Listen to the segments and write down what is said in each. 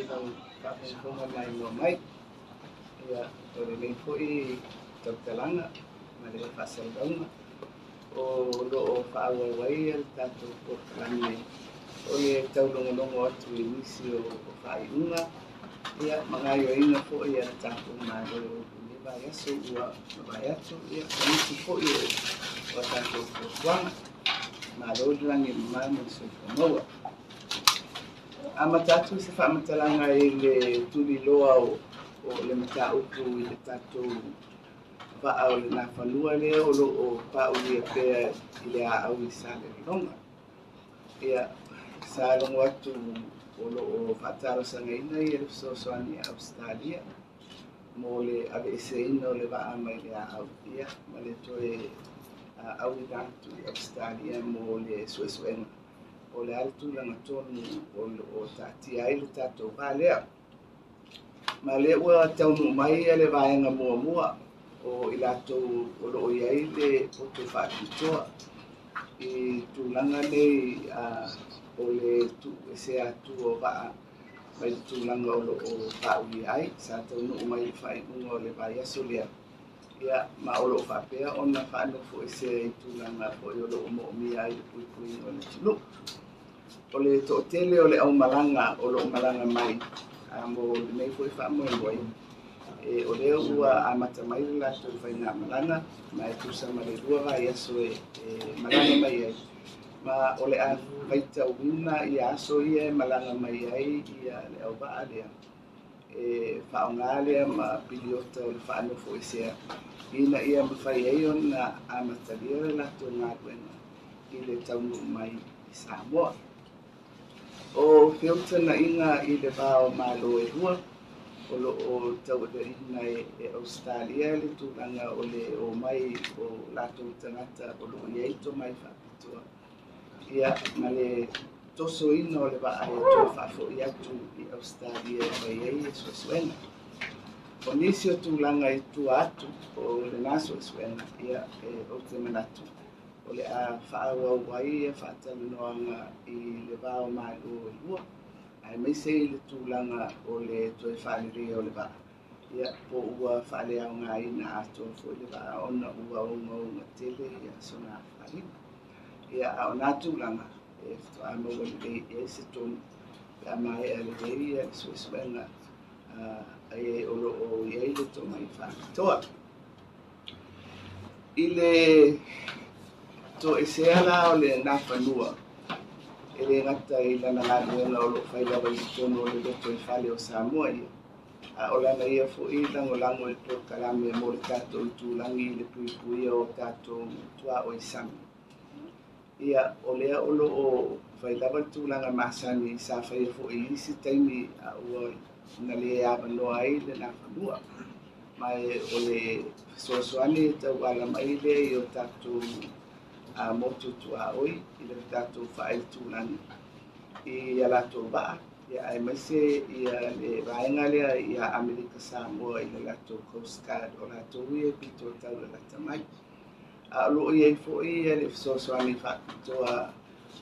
Faafetai i lau faafogafoga maimoa mai. Ia, o lenei foi tautalaga ma le faasalalauga o lo o faaauau ai le tatou polokalame o le taulogologo atu i nisi o faaiuga ia ma gaoioiga foi a le tatou Malo i lenei vaiaso ua mavae atu, ia ma nisi foi o a tatou fuafuaga. Malo le lagi e mama ma le soifua maua. Amata atu se faamatalaga i le tuliloa o le mataupu i le tatou vaa o le Nafanua lea o lo o paulia pea i le aau i Salelologa. Ia, sa logo atu o lo o faatalosagaina ia le fesoasoani a Ausetalia mo le aveeseina o le vaa mai le aau, ia, ma le toe auina atu i Ausetalia mo le suesuega o le a le tulaga tonu o lo o taatia ai le tatou vaa lea. Ma lea ua taunuu mai le vaega muamua o i latou o lo o i ai le poto faapitoa i tulaga nei o le tuuesea atu o vaa mai le tulaga o lo o paulia ai. Sa taunuu mai le faaiuga o le vaiaso lea, ia, ma o lo o faapea ona faanofoesea i tulaga foi o lo o moomia ai le puipuiga o le atunuu. O le toatele o le aumalaga o lo o malaga mai mo lenei foi faamoemoe, o lea ua amata mai le latou faigamalaga, ma e tusa ma le 2 vaiaso e malaga mai ai, ma o le a faitauina ia aso ia e malaga mai ai ia le auvaa lea, e faaaoga lea ma piliota o le faanofoesea ina ia mafai ai ona amatalia le latou galuega i le taunuu mai i Samoa. O feutagaiga i le va o Malo e lua, o lo o tauaveina e Ausetalia le tulaga o le omai o latou tagata o lo o i ai tomai faapitoa, ia, ma le tosoina o le vaa e toe faafoi atu i Ausetalia e fai ai le suesuega. O nisi o tulaga i tua atu o lena suesuega, ia, ou te manatu o le a faaauau ai ia faatalanoaga i le va o Malo e lua, aemaise i le tulaga o le toe faaleleia o le vaa, ia, po ua faaleaogaina atoa foi le vaa ona ua ogaoga tele ia sona afaina. Ia, a o na tulaga e faatoa maua lelei i ai se tonu pe a maea lelei ia le suesuega a e o lo o i ai le tomai faapitoa. I le toesea la o le Nafanua, e le gata i lana galuega o lo o fai lava i totonu o le lotoifale o Samoa ia, a o lana ia foi lagolago i le polokalame mo le tatou itulagi i le puipuia o tatou tuaoi sami. Ia, o lea o lo o fai lava le tulaga masani sa faia foi i isi taimi a ua na le avanoa ai le Nafanua. Ma o le fesoasoani e tauala mai lea i o tatou motu tuaoi i le tatou faaitulagi i a latou vaa, ia, aemaise ia le vaega lea ia Amerika Samoa i le latou Coast Guard, o latou ia e pito taulalata mai. A o lo o i ai foi le fesoasoani faapitoa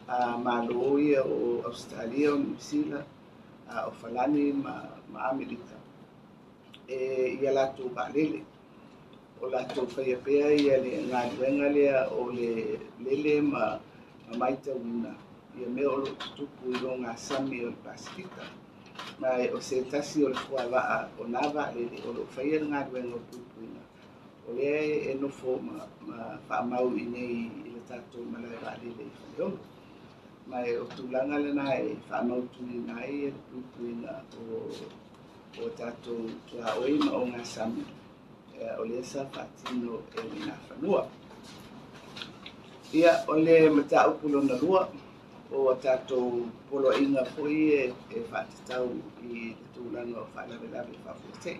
a Malo ia o Ausetalia, o Niu Sila, o Falani ma Amerika e ia latou vaalele. O latou faia pea ia le galuega lea o le lele ma matauina ia mea o lo o tutupu i logasami o le Pasefika. Ma o se tasi o le fuavaa o nā vaalele o lo o faia le galuega o puipuiga, o lea e nofo ma faamau i nei i le tatou malae vaalele i Faleolo. Ma o tulaga lena e faamautuina ai le puipuiga o tatou tuaoi ma ogasami, o lea sa faatino e le Nafanua. Ia, o le mataupu lona lua, o a tatou poloaiga foi e faatatau i le tulaga o faalavelave faafuasei.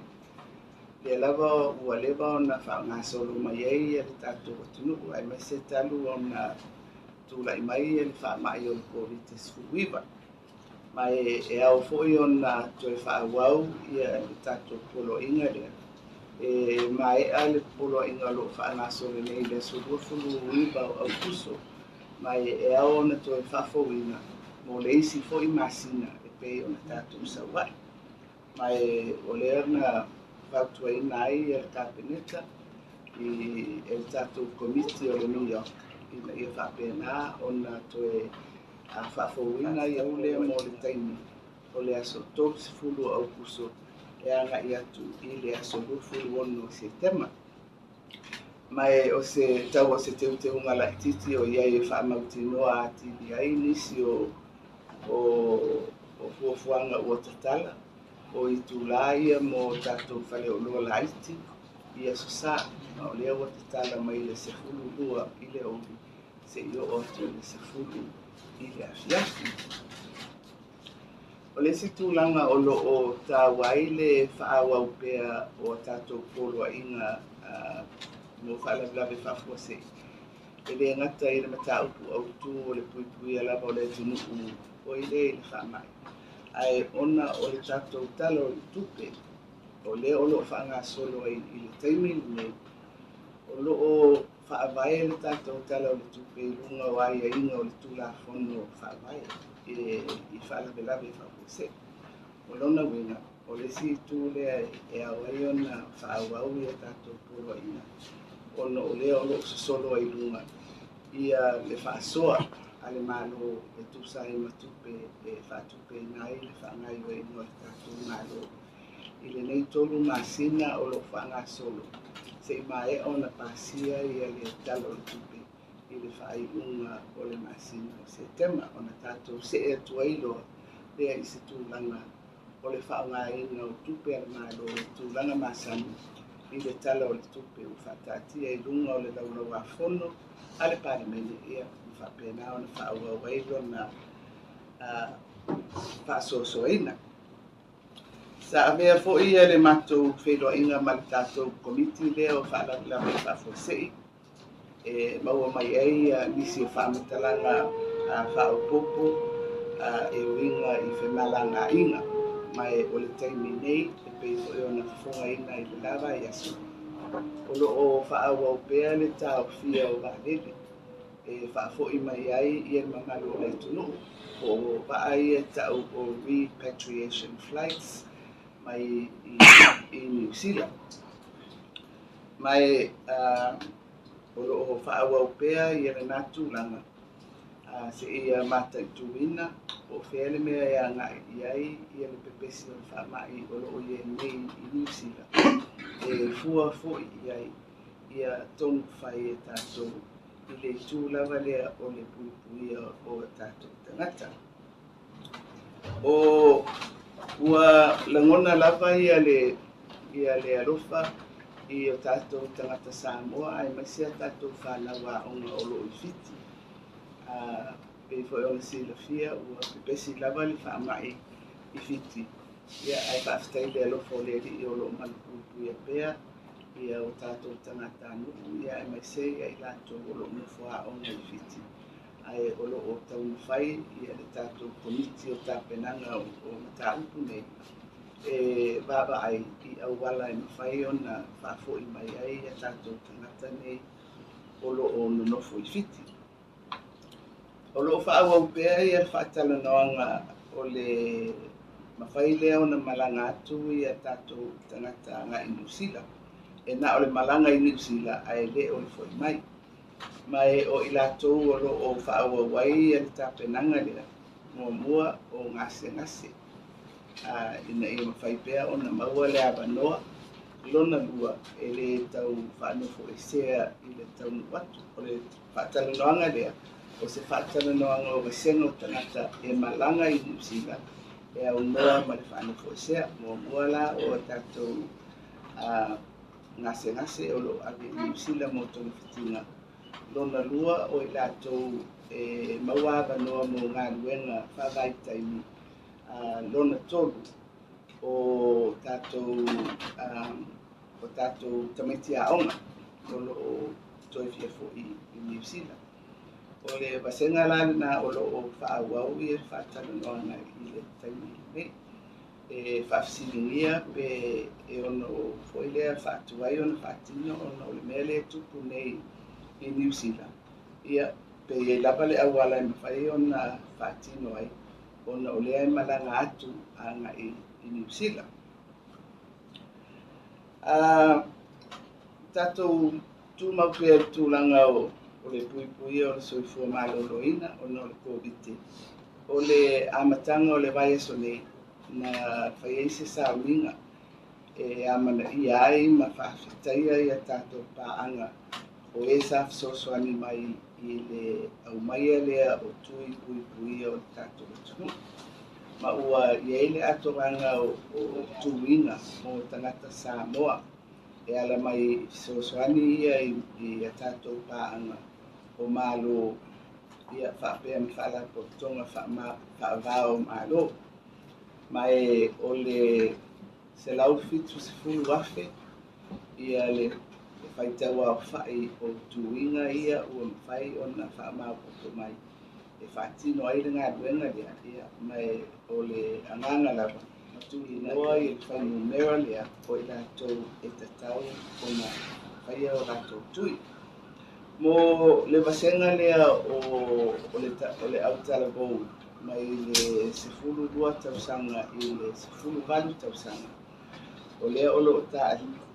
Lea lava ua leva ona faagasolo mai ai le tatou atunuu, aemaise talu ona tulai mai le faamai o le Koviti-19. Ma e ao foi ona toe faaauau ia le tatou poloaiga lea. E maea le poloaiga o lo o faagasolo nei i le aso 29 o Aokuso, ma e ao ona toe faafouina mo le isi foi masina e pei ona tatou sau ai. Ma e o lea na fautuaina ai le Kapeneta i e le tatou Komiti o le New York ina ia faapena ona toe faafouina ia lea mo le taimi o le aso 30 o Aukuso e agai atu i le aso 26 o Setema. Ma e o se tau o se teuteuga laitiiti o i ai e faamautinoa atili ai nisi o fuafuaga ua tatala o itulā ia mo tatou faleoloa laiti i aso Sa, ma o lea ua tatala mai le 12 i le aoauli seia oo atu i le 10 i le afiafi. O le isi tulaga o loo taua ai le faaauau pea o tatou poloaiga mo faalavelave faafuasei, e le gata i le mataupu autū o le puipuia lava o le atunuu o i le faamai, ae ona o le tatou Tala o le Tupe o lea o loo faagasolo ai i le taimi lenei, o loo faavae le tatou Tala o le Tupe i luga o aiaiga o le Tulafono Faavae i faalavelave faafuasei. O lona uiga, o le isi itu lea e ao ai ona faaauau ia tatou poloaiga, ona o lea o loo sosolo ai i luga ia le faasoa a le Malo e tusa ai ma tupe e faatupeina ai le faagaoioiga o le tatou Malo i lenei 3 masina o loo faagasolo seia maea ona pasia ia le Tala o le Tupe i le faaiuga o le masina o Setema, ona tatou see atu ai loa lea i se tulaga o le faaaogaina o tupe a le Malo i tulaga masani i le Tala o le Tupe ua faataatia i luga o le laulauafono a le Palemene, ia ma faapena ona faaauau ai lona faasoasoaina. Sa avea foi le matou feiloaiga ma le tatou Komiti lea o Faalavelave Faafuasei e maua mai ai nisi o faamatalaga faaopoopo e uiga i femalagaaiga. Ma o le taimi nei e pei foi ona fofogaina i le lava i aso, o loo faaauau pea le taofia o vaalele e faafoi mai ai ia le mamalu o le atunuu, po o vaa ia tau o repatriation flights mai i Niu Sila. Ma e o loo faaauau pea ia lena tulaga seia mataituina po o fea le mea e agai i ai ia le pepesi o le faamai o loo i ai nei i Niu Sila, e fua foi i ai ia tonu fai e tatou i le itu lava lea o le puipuia o tatou tagata. O ua lagona lava ia le alofa i o tatou tagata Samoa aemaise a tatou fanau aoga o loo i Fiti. Pei foi ona silafia ua pepesi lava le faamai i Fiti, ia ae faafetai le alofa o le Alii o loo malupuipuia pea ia o tatou tagatanuu, ia aemaise ia i latou o loo nofo aoga i Fiti, ae o loo taumafai ia le tatou Komiti o Tapenaga o mataupu nei e vaavaai i auala e mafai ona faafoi mai ai ia tatou tagata nei o loo nonofo i Fiti. O loo faaauau pea ia le faatalanoaga o le mafai lea ona malaga atu ia tatou tagata agai i Niu Sila. E na o le malaga i Niu Sila ae le o le foi mai. Ma e o i latou o loo faaauau ai ia le tapenaga lea, muamua o gasegase, ina ia mafai pea ona maua le avanoa. Lona lua, e le tau faanofoesea i le taunuu atu. O le faatalanoaga lea, o se faatalanoaga o vasega o tagata e malaga i Niu Sila e aunoa ma le faanofoesea. Muamua la o tatou gasegase o loo ave i Niu Sila mo togafitiga. Lona lua, o i latou e maua avanoa mo galuega faavaitaimi. Lona tolu, o tatou tamaiti aoga o loo toe fia foi i Niu Sila. O le vasega la lena o loo faaauau ia le faatalanoaga i le taimi lenei. E faafesiligia pe e ono foi lea faatuai ona faatino ona o le mea lea e tupu nei i Niu Sila, ia pe i ai lava le auala e mafai ona faatino ai ona o lea e malaga atu agai i Niu Sila. Tatou tumau pea i le tulaga o le puipuia o le soifua maloloina ona o le Koviti. O le amataga o le vaiaso nei na fai ai se sauniga e amanaia ai ma faafetaia ia tatou paaga o e sa fesoasoani mai i le aumaia lea o tui puipuia o le tatou atunuu. Ma ua i ai le atoaga o tuiga mo tagata Samoa e ala mai i fesoasoani ia i a tatou paaga o Malo ia faapea ma faalapotopotoga faava o Malo. Ma e o le 170,000 ia le faitau aofai o tuiga ia ua mafai ona faamaopoopo mai e faatino ai le galuega lea, ia, ma e o le agaga lava tuliloa i le fuainumera lea o i latou e tatau ona faia o latou tui. Mo le vasega lea o le autalavou mai le 12 tausaga i le 18 tausaga, o lea o lo o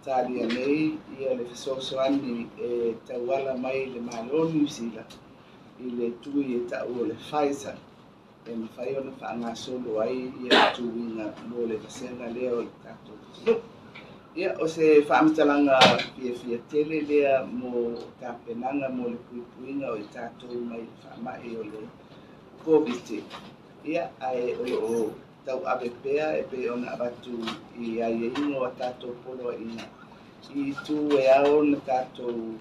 talia nei ia le fesoasoani e tauala mai le Malo o Niu Sila i le tui e tau o le Pfizer e mafai ona faagasolo ai ia tuiga mo le vasega lea o le tatou atunuu. Ia, o se faamatalaga fiafia tele lea mo tapenaga mo le puipuiga o i tatou mai le faamai o le Koviti. Ia, ae o lo o tauave pea e pei ona avatu i aiaiga o a tatou poloaiga i itu e ao ona tatou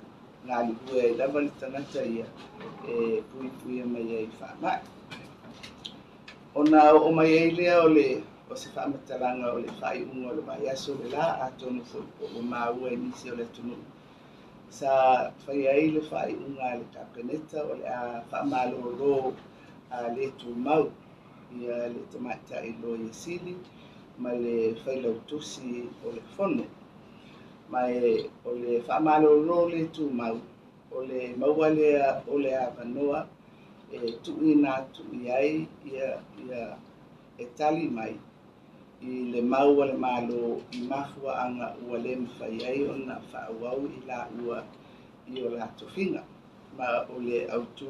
galulue ai lava le tagata ia e puipuia mai ai i faamai. Ona oo mai ai lea o le o se faamatalaga o le faaiuga o le vaiaso le la, atonu foi po ua maua i nisi o le atunuu sa fai ai le faaiuga a le Kapeneta o le a faamalolo a le tumau ia le tamaitai Loia Sili ma le Failautusi o le Fono. Ma e o le faamalolo le tumau o le maua lea o le avanoa e tuuina atu i ai ia e tali mai i le mau a le Malo i mafuaaga ua le mafai ai ona faaauau i laua i o la tofiga. Ma o le autū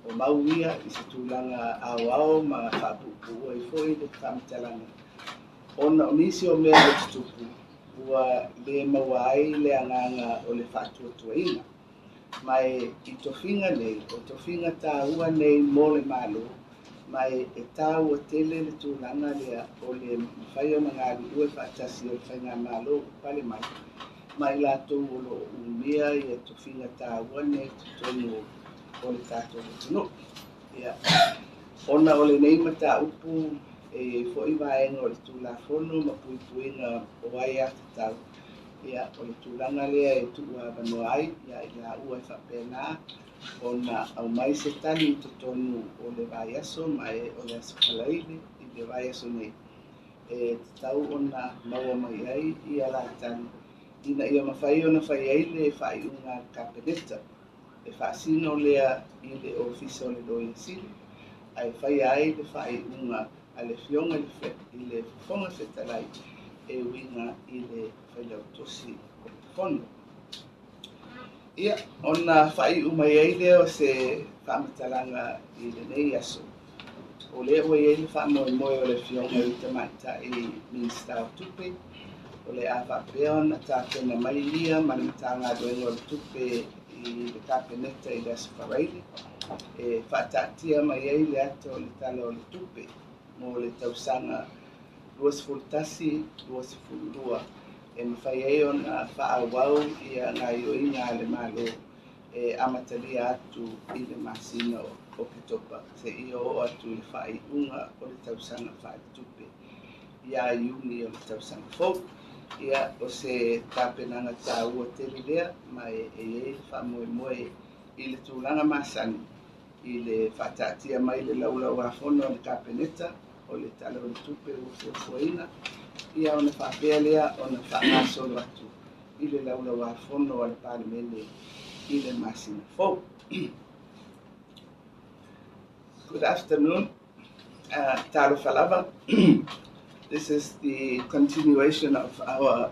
o mau ia i se tulaga aoao ma faapuupuu ai foi le faamatalaga ona o nisi o mea ua tutupu ua le maua ai le agaga o le faatuatuaina. Ma e i tofiga nei, o tofiga tāua nei mo le Malo, ma e tāua tele le tulaga lea o le mafai ona galulue faatasi o le faigamalo ua pale mai ma i latou o lo o umia ia tofiga tāua nei totonu o le tatou atunuu. Ia, ona o lenei mataupu e i ai foi vaega o le Tulafono ma puipuiga o aiatatau, ia, o le tulaga lea e tuuavanoa ai ia i laua e faapena ona aumai se tali i totonu o le vaiaso ma e o le aso Faraile i le vaiaso nei e tatau ona maua mai ai ia la tali ina ia mafai ona fai ai le faaiuga a le Kapeneta e faasino lea i le Ofisa o le Loia Sili ae faia ai le faaiuga a le Afioga i le Fofoga Fetalai e uiga i le Failautusi o le Fono. Ia, ona faaiu mai ai lea o se faamatalaga i lenei aso. O lea ua i ai le faamoemoe o le Afioga i le Tamaitai Minisita o Tupe, o le a faapea ona tapena mai ia ma le Matagaluega o le Tupe i le Kapeneta i le aso Faraile e faataatia mai ai le ata o le Tala o le Tupe mo le tausaga 21-22 e mafai ai ona faaauau ia gaoioiga a le Malo e amatalia atu i le masina o Oketopa seia oo atu i le faaiuga o le tausaga faaletupe ia Iuni o le tausaga fou. Ia, o se tapenaga tāua tele lea ma e i ai le faamoemoe i le tulaga masani i le faataatia mai le laulauafono a le Kapeneta o le Tala o le Tupe ua fuafuaina, ia ona faapea lea ona faagasolo atu i le laulauafono a le Palemene i le masina fou. Good afternoon. Talofa lava. This is the continuation of our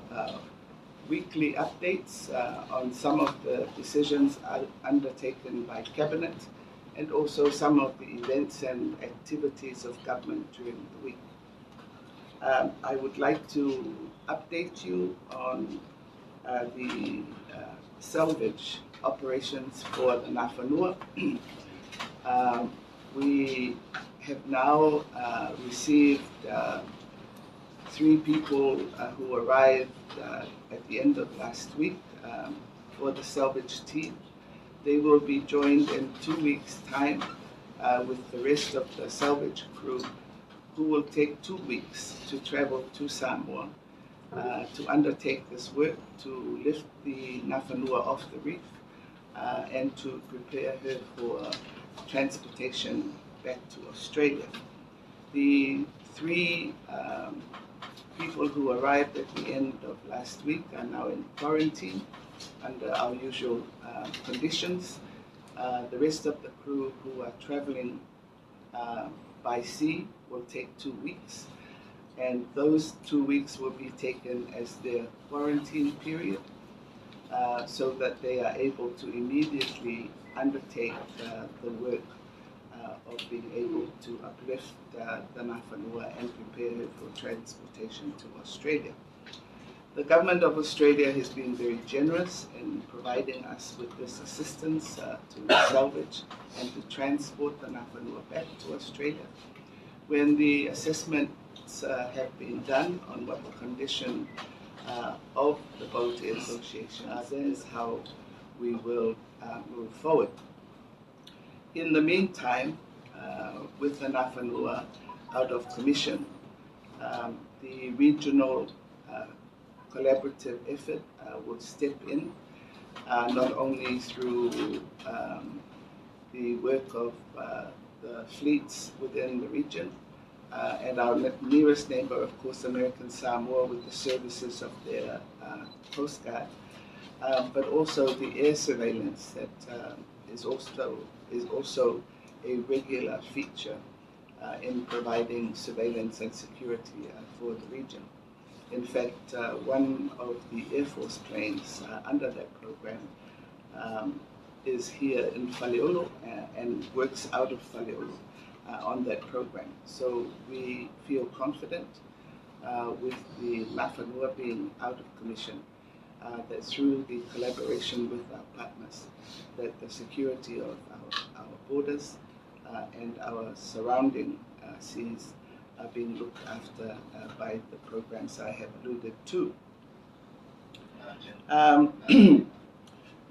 Weekly updates on some of the decisions undertaken by Cabinet and also some of the events and activities of government during the week. I would like to update you on the salvage operations for the Nafanua. We have now received 3 people who arrived at the end of last week for the salvage team. They will be joined in 2 weeks' time with the rest of the salvage crew, who will take 2 weeks to travel to Samoa to undertake this work to lift the Nafanua off the reef and to prepare her for transportation back to Australia. The 3 people who arrived at the end of last week are now in quarantine under our usual conditions. The rest of the crew who are traveling by sea will take 2 weeks, and those 2 weeks will be taken as their quarantine period so that they are able to immediately undertake the work of being able to uplift the Nafanua and prepare her for transportation to Australia. The government of Australia has been very generous in providing us with this assistance to salvage and to transport the Nafanua back to Australia. When the assessments have been done on what the condition of the boat is, then is how we will move forward. In the meantime, with the Nafanua out of commission, the regional collaborative effort will step in, not only through the work of the fleets within the region, and our nearest neighbor, of course, American Samoa, with the services of their Coast Guard, but also the air surveillance that is also a regular feature in providing surveillance and security for the region. In fact, one of the Air Force planes under that program is here in Faleolo and works out of Faleolo on that program. So we feel confident with the Nafanua being out of commission that through the collaboration with our partners, that the security of our borders and our surrounding seas are being looked after by the programs I have alluded to.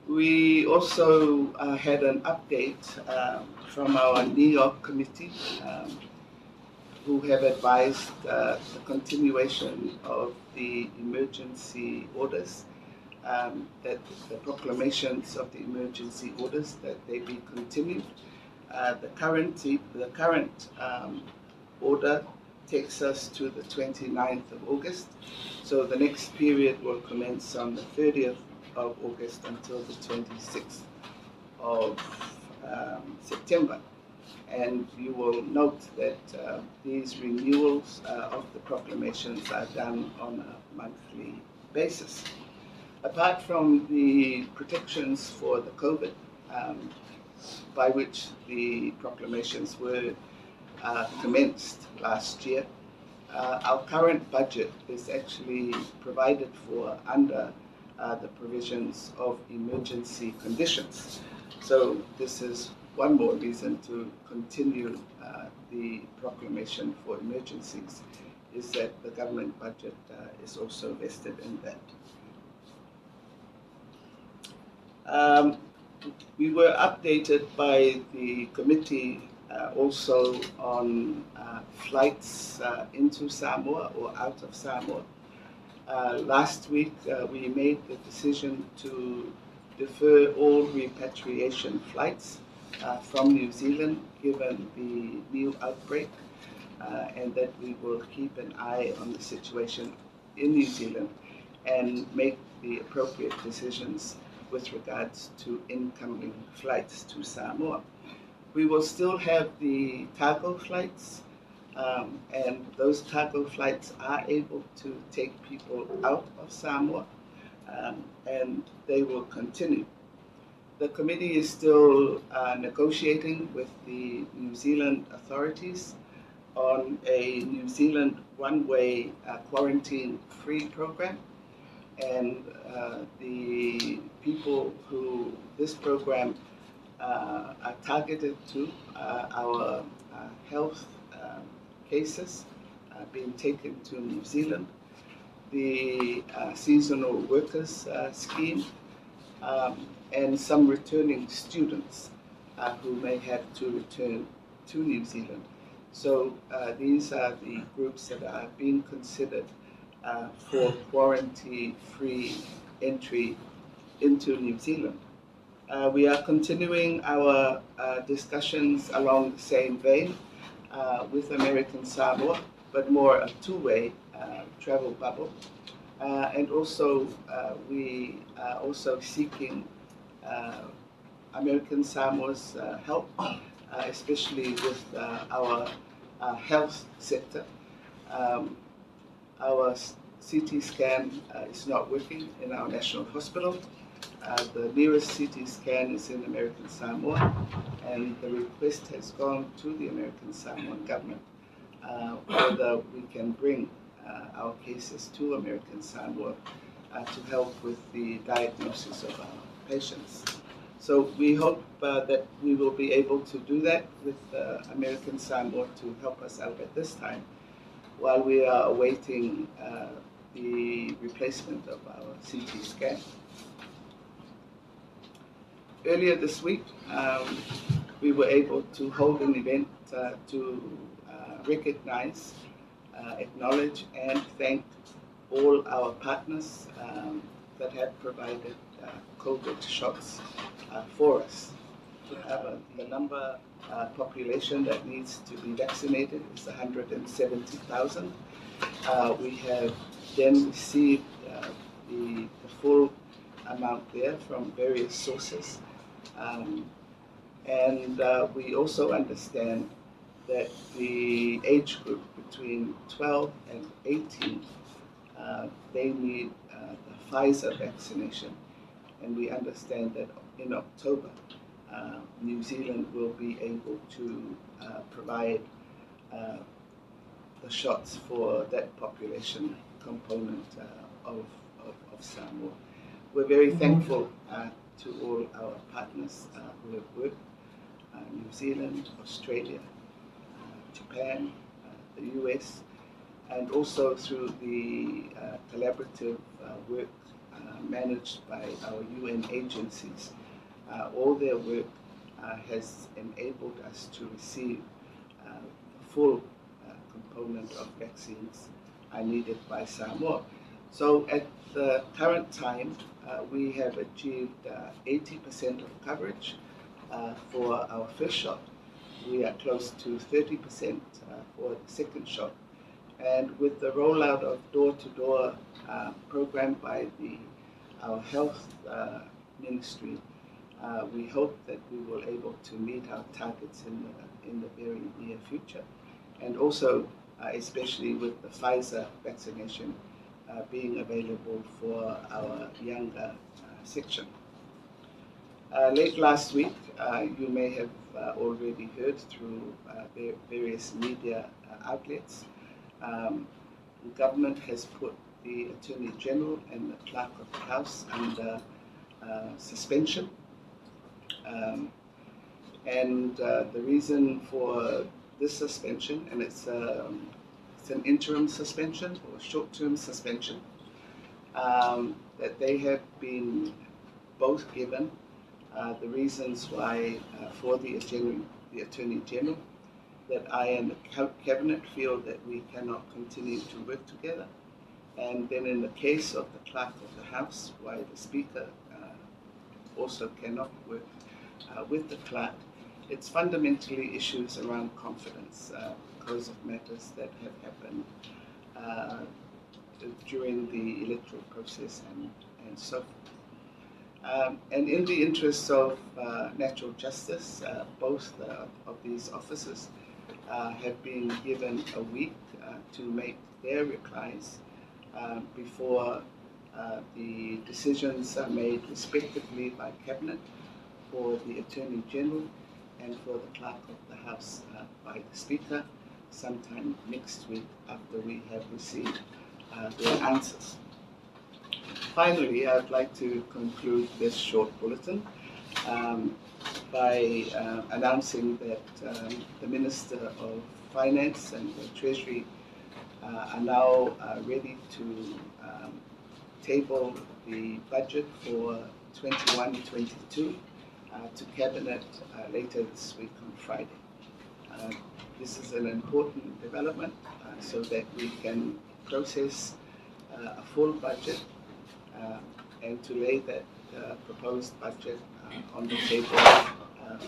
We also had an update from our NEOC committee, who have advised the continuation of the emergency orders, that the proclamations of the emergency orders, that they be continued. The current order takes us to the 29th of August, so the next period will commence on the 30th of August until the 26th of September. And you will note that these renewals of the proclamations are done on a monthly basis. Apart from the protections for the COVID, by which the proclamations were commenced last year, our current budget is actually provided for under the provisions of emergency conditions. So this is one more reason to continue the proclamation for emergencies, is that the government budget is also vested in that. We were updated by the committee also on flights into Samoa or out of Samoa. Last week, we made the decision to defer all repatriation flights from New Zealand, given the new outbreak, and that we will keep an eye on the situation in New Zealand and make the appropriate decisions with regards to incoming flights to Samoa. We will still have the cargo flights, and those cargo flights are able to take people out of Samoa, and they will continue. The committee is still negotiating with the New Zealand authorities on a New Zealand one-way quarantine-free program. And the people who this program are targeted to our health cases being taken to New Zealand, the seasonal workers scheme, and some returning students who may have to return to New Zealand. So these are the groups that are being considered for quarantine-free entry into New Zealand. We are continuing our discussions along the same vein with American Samoa, but more a two-way travel bubble. And also we are also seeking American Samoa's help, especially with our health sector. Our CT scan is not working in our national hospital. The nearest CT scan is in American Samoa, and the request has gone to the American Samoan government whether we can bring our cases to American Samoa to help with the diagnosis of our patients. So we hope that we will be able to do that with American Samoa to help us out at this time while we are awaiting the replacement of our CT scan. Earlier this week, we were able to hold an event to recognize, acknowledge, and thank all our partners that have provided COVID shots for us. To have the number population that needs to be vaccinated is 170,000. We have then received the full amount there from various sources. And we also understand that the age group between 12 and 18, they need the Pfizer vaccination. And we understand that in October, New Zealand will be able to provide the shots for that population component of Samoa. We're very thankful to all our partners who have worked, New Zealand, Australia, Japan, the US, and also through the collaborative work managed by our UN agencies. All their work has enabled us to receive the full component of vaccines needed by Samoa. So at the current time, we have achieved 80% of coverage for our first shot. We are close to 30% for the second shot. And with the rollout of door-to-door program by our health ministry, we hope that we will be able to meet our targets in the very near future. And also, especially with the Pfizer vaccination being available for our younger section. Late last week, you may have already heard through various media outlets, the government has put the Attorney General and the Clerk of the House under suspension. And the reason for this suspension, and it's an interim suspension or short-term suspension, that they have been both given the reasons why for the Attorney General, that I and the Cabinet feel that we cannot continue to work together. And then in the case of the Clerk of the House, why the Speaker also cannot work with the Clerk, it's fundamentally issues around confidence because of matters that have happened during the electoral process and so forth. And in the interests of natural justice, both of these officers have been given a week to make their replies before The decisions are made respectively by Cabinet for the Attorney General and for the Clerk of the House by the Speaker sometime next week after we have received their answers. Finally, I'd like to conclude this short bulletin by announcing that the Minister of Finance and the Treasury are now ready to table the budget for 21-22 to Cabinet later this week on Friday. This is an important development so that we can process a full budget and to lay that proposed budget on the table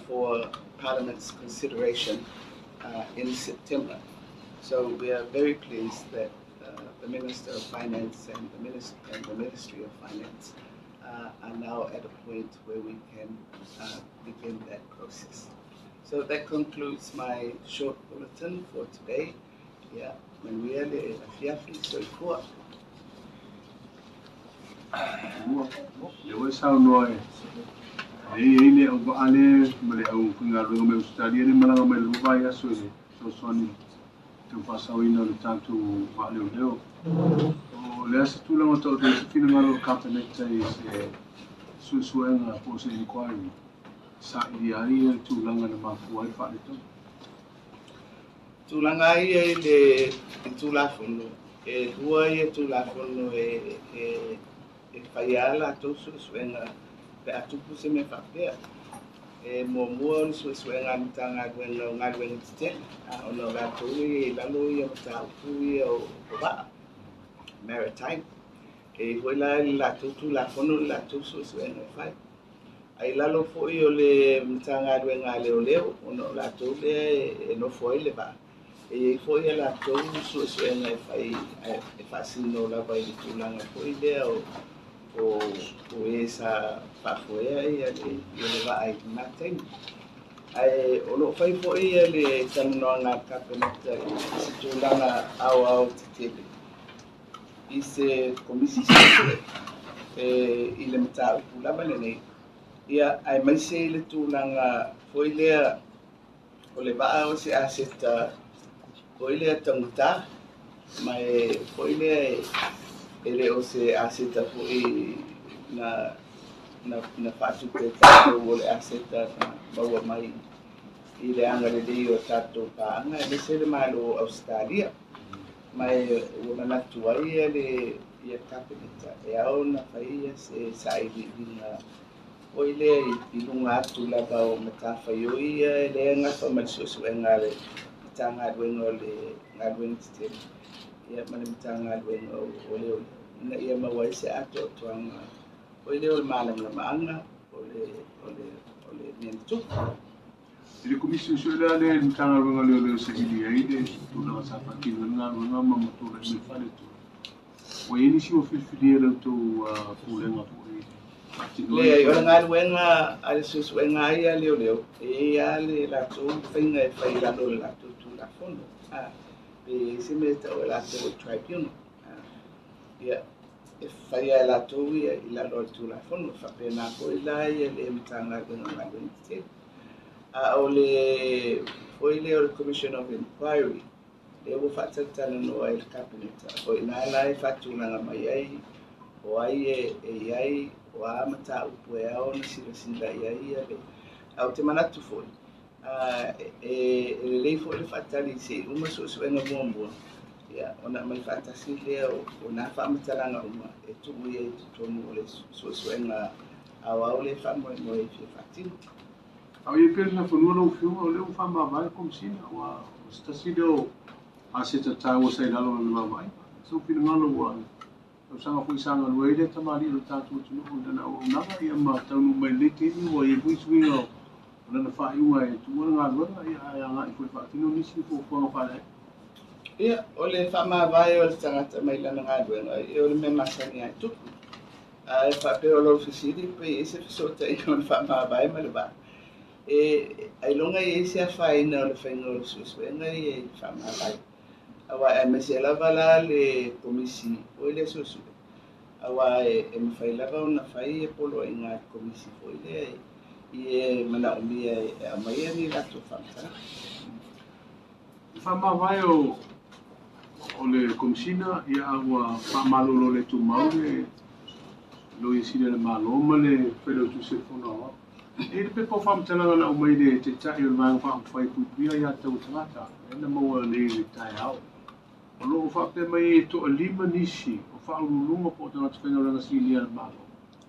for Parliament's consideration in September. So we are very pleased that the Minister of Finance and the Ministry of Finance are now at a point where we can begin that process. So that concludes my short bulletin for today. Yeah, manuia le afiafi, soifua. Le ua saunoa e e i le au vaale ma le au faigaluega mai Ausetalia le malaga mai le lua vaiaso i le fesoasoani tau faasaoina o le tatou vaaleoleo. O le a se tulaga taoto ai se finagalo o le Kapeneta i se suesuega po o se inquiry saili ai le tulaga na mafua ai le faaletonu? Tulaga ai ia i le Tulafono, e lua ia Tulafono e faia a latou suesuega pe a tupu se mea faapea. E muamua o le suesuega a le Matagaluega o Galuega Tetele, ona o latou ia i lalo ia mataupu ia o vaa, maritime. E i foi la i le latou Tulafono le latou suesuega e fai. Ai lalo foi o le Matagaluega a Leoleo, ona o latou lea e nofo ai le vaa. E i ai foi a latou suesuega e fai e faasino lava i le tulaga foi lea o e sa faafoea ia le vaa i lena taimi. Ae o loo fai foi ia le talanoaga a le Kapeneta i se tulaga aoao tetele i se komisi suesue i le mataupu lava lenei. Ia, aemaise i le tulaga foi lea o le vaa o se aseta foi lea taugata, ma e foi lea e le o se aseta foi na faatupe tatou, o le aseta na maua mai i le agalelei o tatou paaga, aemaise le Malo o Ausetalia. Ma e ua manatu ai ia le Kapeneta e ao ona fai ia se sailiiliga foi lea i luga atu lava o matafaioi ia lea e gafa ma le suesuega a le Matagaluega o le Galuega Tetele ia ma le Matagaluega o Leoleo, ina ia maua ai se atoatoaga foi lea o le malamalamaaga o le mea na tupu. I le komisi suesue lea le Matagaluega o Leoleo saili ai le tulaga sa faatino ai le galuega ma matulai mai faaletonu. Ua i ai nisi ua filifilia i la outou pulega foi? Leai, o le galuega a le suesuega ai a leoleo, e i ai lava le latou faiga e fai i lalo o le latou Tulafono. Pe i ai se mea e tau e latou o le tribunal. Ia, e faia e latou ia i lalo o le Tulafono, faapena foi la ia le Matagaluega o Galuega Tetele. A o le foi lea o le Commission of Inquiry, lea ua faatalatalanoa ai le Kapeneta, o ina la e faatulaga mai ai o ai e i ai, o a mataupu e ao ona silasila i ai ia le. Ae ou te manatu foi, e lelei foi le faatali se i uma suesuega muamua, ia, ona aumai faatasi lea o nā faamatalaga uma e tuu ia i totonu o le suesuega aoao lea e faamoemoe e fia faatino. A o i ai pea le Nafanua lau Afioga, o lea ua faamavae le Komesina, ua o se tasi lea o aseta taua sa i lalo o lana vaavaaiga. Sau finagalo ua tausaga foi sa galue ai le tamalii o le tatou atunuu i lana auaunaga, ia ma taunuu mai lenei taimi ua i ai foi suiga o lana faaiuga e tuua le galuega, ia ae agai foi faatino nisi fuafuaga faaleaiga. Ia, o le faamavae o le tagata mai lana galuega, ia o le mea masani ai tupu. Ae faapea o lau fesili pe i ai se fesootaiga o le faamavae ma le vaa. E ailoga i ai se afaina o le faiga o le suesuega ia i le faamavae. Aua aemaise lava la le komisi o le suesue. Auā e mafai lava ona fai e poloaiga a le Komisi foi lea i e manaomia e aumaia ni latou faamatalaga. E faamavae o le Komesina, ia a ua faamalolo le tumau le Loia Sili a le Malo ma le Failautusi o le Fono Aoao. E i ai le pepa o faamatalaga na aumai le Taitai o le Vaega Faaupufai e Puipuia Aia Tatau a Tagata, lea na maua nei i le taeao. O lo o faapea mai ai e toalima nisi o faauluuluga po o tagata faigaluega sinia a le Malo,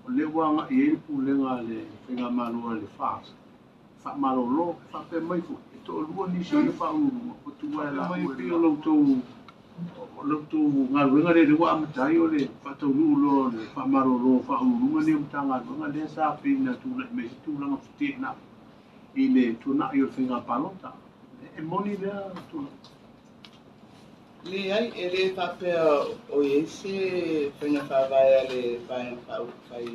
o lea ua agai i ai le pulega a le Faigamalo a le FAST e faamalolo. E faapea mai foi e toalua nisi o ia faauluuluga ua tuai mai pei o la outou galuega lea ua amata ai o le faataunuu loa o le faamalolo o faauluuluga nei o Matagaluega lea sa pei ona tulai mai se tulaga feteenai i le tuanai o le faiga palota. E moni lea tulaga? Leai, e lē faapea o i ai se faiga faavae a le Vaega Faaupufai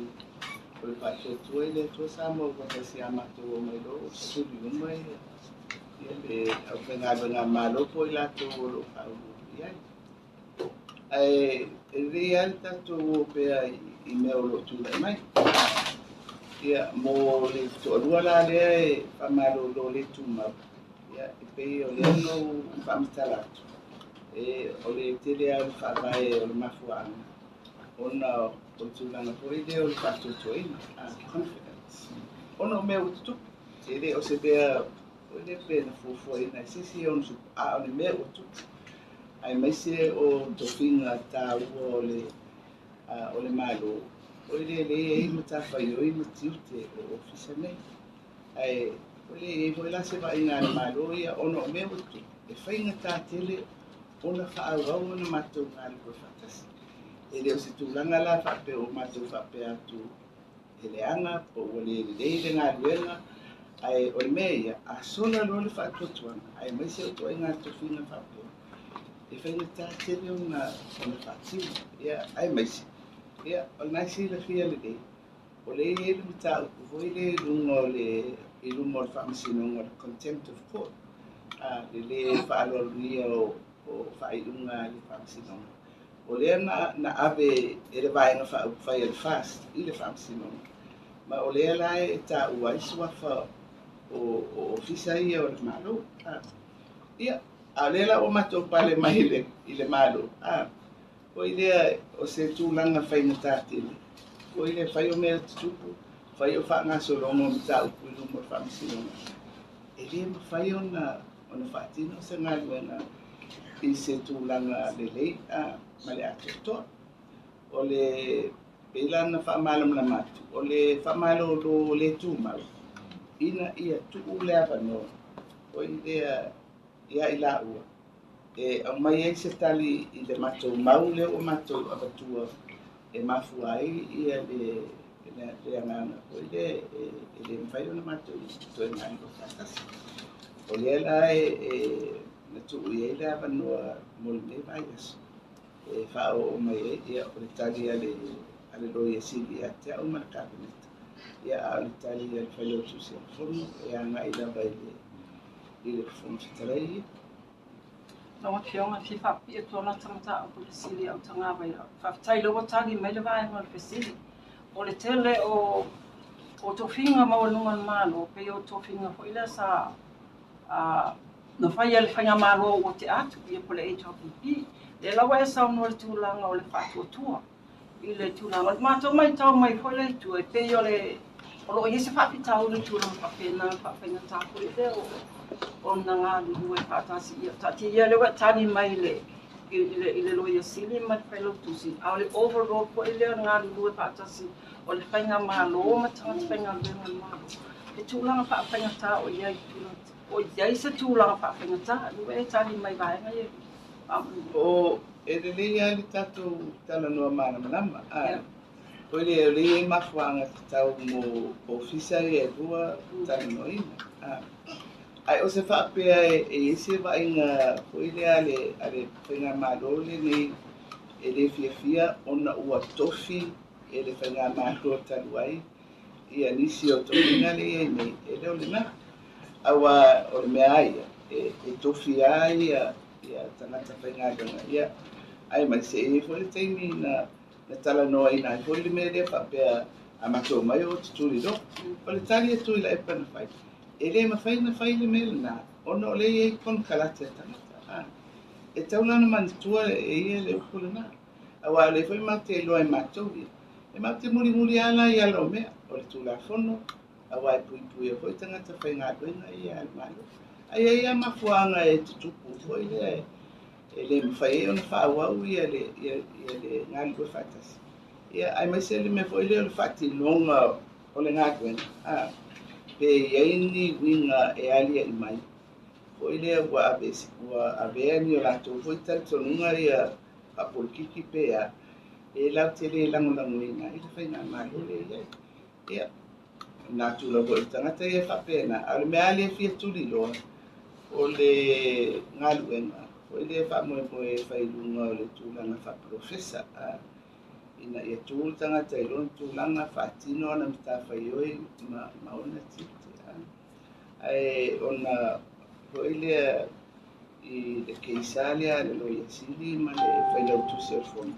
o le Faatuatua i le Atua Samoa ua faatasi a matou omai loa ua suli uma ia le aufaigaluega a Malo po o i latou o lo o faauluulu i ai. Ae e lelei lava le tatou o pea i mea o lo o tulai mai. Ia, mo le toalua la lea e faamalolo le tumau, ia, e pei o lea na ou faamatala atu, e o le tele lava o le faavae o le mafuaaga ona o le tulaga foi lea o le faatuatuaina, confidence, ona o mea ua tutupu. E le o se mea foi lea pe na fuafuaina e se isi ona tupu, a o le mea ua tupu. Aemaise o tofiga taua o le Malo, o le lea e i ai matafaioi ma tiute o ofisa nei. Ae o le i ai foi la se vaaiga a le Malo ia ona o mea ua tutupu, e faigata tele ona faaauau ona matou galulue faatasi. E le o se tulaga la faapea o matou faapea atu e leaga po ua le lelei le galuega, ae o le mea ia, a sola loa le faatuatuaga, aemaise o ituaiga tofiga faapea, e faigata tele ona faatino. Ia, aemaise, ia, o lena e silafia lelei, o lea e i ai le mataupu foi lea i luma o le Faamasinoga o le Contempt of Court, le lē faaaloalogia o faaiuga a le Faamasinoga. O lea na ave e le Vaega Faaupufai a le FAST i le Faamasinoga, ma o lea la e taua ai suafa o ofisa ia o le Malo. Ia, a o lea la ua matou pale mai i le Malo, foi lea o se tulaga faigata tele, foi lea fai o mea tutupu, fai o faagasologa o mataupu i luma o le Faamasinoga. E lē mafai ona faatino se galuega i se tulaga lelei ma le atoatoa. O le pei la na faamalamalama atu, o le faamalolo le tumau, ina ia tuu le avanoa foi lea ia i laua e aumai ai se tali i le matou mau lea ua matou avatua e mafua ai ia le agaga foi lea e le mafai ona matou toe galulue faatasi. O lea la e na tuu i ai le avanoa mo lenei vaiaso e faaoo mai ai ia o le tali a le Loia Sili ia te au ma le Kapeneta, ia a o le tali a le Failautusi o le Fono e agai lava i le Fofoga Fetalai ia. Lau Afioga, e fia faapipii atu lata mataupu i le fesili a Utagavai. Faafetai lea ua tali mai le vaega o le fesili. O le tele o tofiga maualuga o le Malo, pei o tofiga foi lea sa na fai e le Faigamalo ua tea atu, ia po o le HRPP. Lea la ua e saunoa i le tulaga o le faatuatua i le tulaga. O le matou matau mai foi lea i tua, e pei o lo o i ai se faafitauli i tulaga faapena, faafaigata foi lea ona galulue faatasi. Ia taatia ia lea ua e tali mai i le Loia Sili ma le Failautusi, a o le overall foi lea o le galulue faatasi o le Faigamalo ma tagata faigaluega o le Malo. Le tulaga faafaigata o i ai, o i ai se tulaga faafaigata, ua e tali mai vaega ia. O e lelei lava le tatou talanoa malamalama. O le o lea e mafuaaga tatau mo ofisa ia e lua talanoaina. Ae o se faapea e i ai se vaaiga foi lea a le Faigamalo lenei e le fiafia ona ua tofi e le Faigamalo talu ai ia nisi o tofiga lea i ai nei, e le o lena. Aua o le mea ia, e tofi lava ia tagata faigaluega ia, aemaise e i ai foi le taimi na Na talanoaina ai foi le mea lea faapea a matou omai o tutuliloa. O le tali a Tuilaepa na fai, e le mafai ona fai le mea lena ona o lea e i ai konekarate a tagata. E tatau la ona manatua e ia le upu lena. Aua o lea foi matou te iloa e matou ia, e matou te mulimuli lava la i ala o mea, o le Tulafono, aua e puipuia foi tagata faigaluega ia a le Malo. Ae i ai lava mafuaaga e tutupu foi lea e le mafai ai ona faaauau ia le ia ia le galulue faatasi. Ia aemaise le mea foi lea o le faatinoga o le galuega, a pe i ai ni uiga e aliaʻi mai foi lea ua ave ua avea ni o latou foi talitonuga ia faapolokiki pe a e latou te le lagolagoina ai le faigamalo lea e i ai. Ia, manatu lava foi o le tagata ia e faapena, a o le mea lava lea e fia tuliloa, o le galuega foi lea e faamoemoe e fai i luga o le tulaga faapolofesa, ina ia tu le tagata i lona tulaga, faatino ana matafaioi ma ona tiute. Ae ona foi lea i le keisa lea a le Loia Sili ma le Failautusi o le Fono,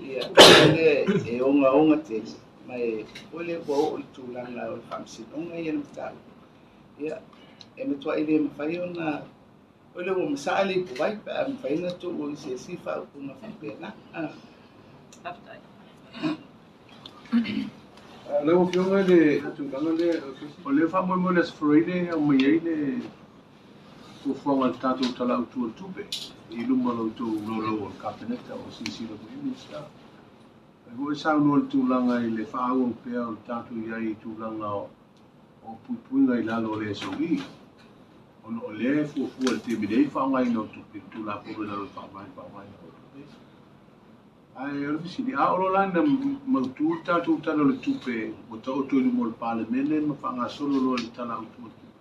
ia, foi lea e ogaoga tele, ma e foi lea ua oo i le tulaga o le faamasinoga ia le mataupu. Ia, e matuai le mafai ona, foi lea ua masaa le ipuvai pe a mafai ona tuu i se isi faaupuga faapena. Faafetai. Lau Afioga i le tulaga lea, o lea e faamoemoe i le Aso Faraile e aumai ai le fuafuaga a le tatou Tala Autu o le Tupe i luma o la outou laulau o le Kapeneta o silasila foi i Minisita. Ai foi e saunoa i le tulaga i le faaauau pea o le tatou i ai i tulaga o puipuiga i lalo o le SOE, ona o lea e fuafua i le taimi nei le faaaogaina o tupe i le Tulafono i lalo o le Faavae i le faaaogaina o tupe. Ae o le fesili, a oo loa la ina mautu le tatou Tala o le Tupe ua taoto i luma o le Palemene ma faagasolo loa i le Tala Autu o le Tupe,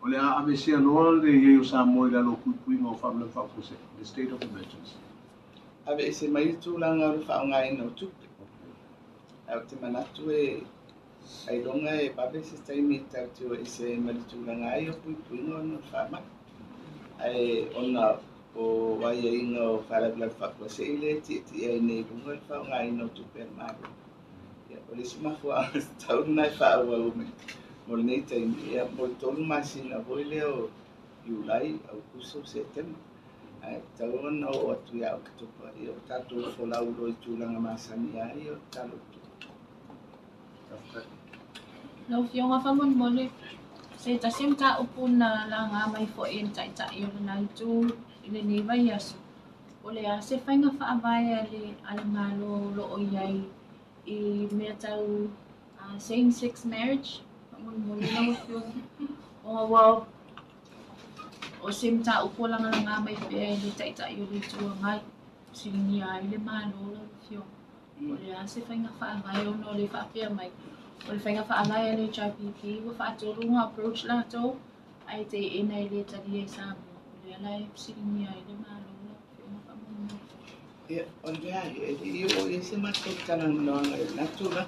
o le a aveesea loa le i ai o Samoa i lalo o puipuiga o faalavelave faafuasei, the state of emergency? Aveese mai le tulaga o le faaaogaina o tupe. Ae ou te manatu e ailoga e vave se taimi tatou te o ese ai ma le tulaga ai o puipuiga ona o le faamai. Ae ona o aiaiga o faalavelave faafuasei lea e tietie ai nei i luga le faaaogaina o tupe a le Malo. Ia, o le isi mafuaaga tatau lena e faaauau mo lenei taimi, ia, mo le 3 masina foi lea o Iulai, Aokuso, Setema. Ae tatau ona oo atu ia Oketopa, ia o tatou folau loa i tulaga masani ai o le Tala o le Tupe. Faafetai. Lau Afioga faamolemole, se tasi o mataupu na laga mai foi e le Taitai o lena itu i lenei vaiaso, o le a se faiga faavae a le Malo o lo o i ai i mea tau same sex marriage, faamolemole lau Afioga, ona ua o se mataupu ua lagalaga mai pea e le Taitai o le Itu Agai, fesiligia ai le Malo lau Afioga. O le a se faiga faavae ona o le faapea mai, o le faiga faavae a le HRPP ua faatolu ona approach latou, ae teena e le talia i Samoa. O lea la e fesiligia ai le Malo lau Afioga faamolemole. Ia, o le mea e le i oo i ai se matou talanoaga i lena tulaga.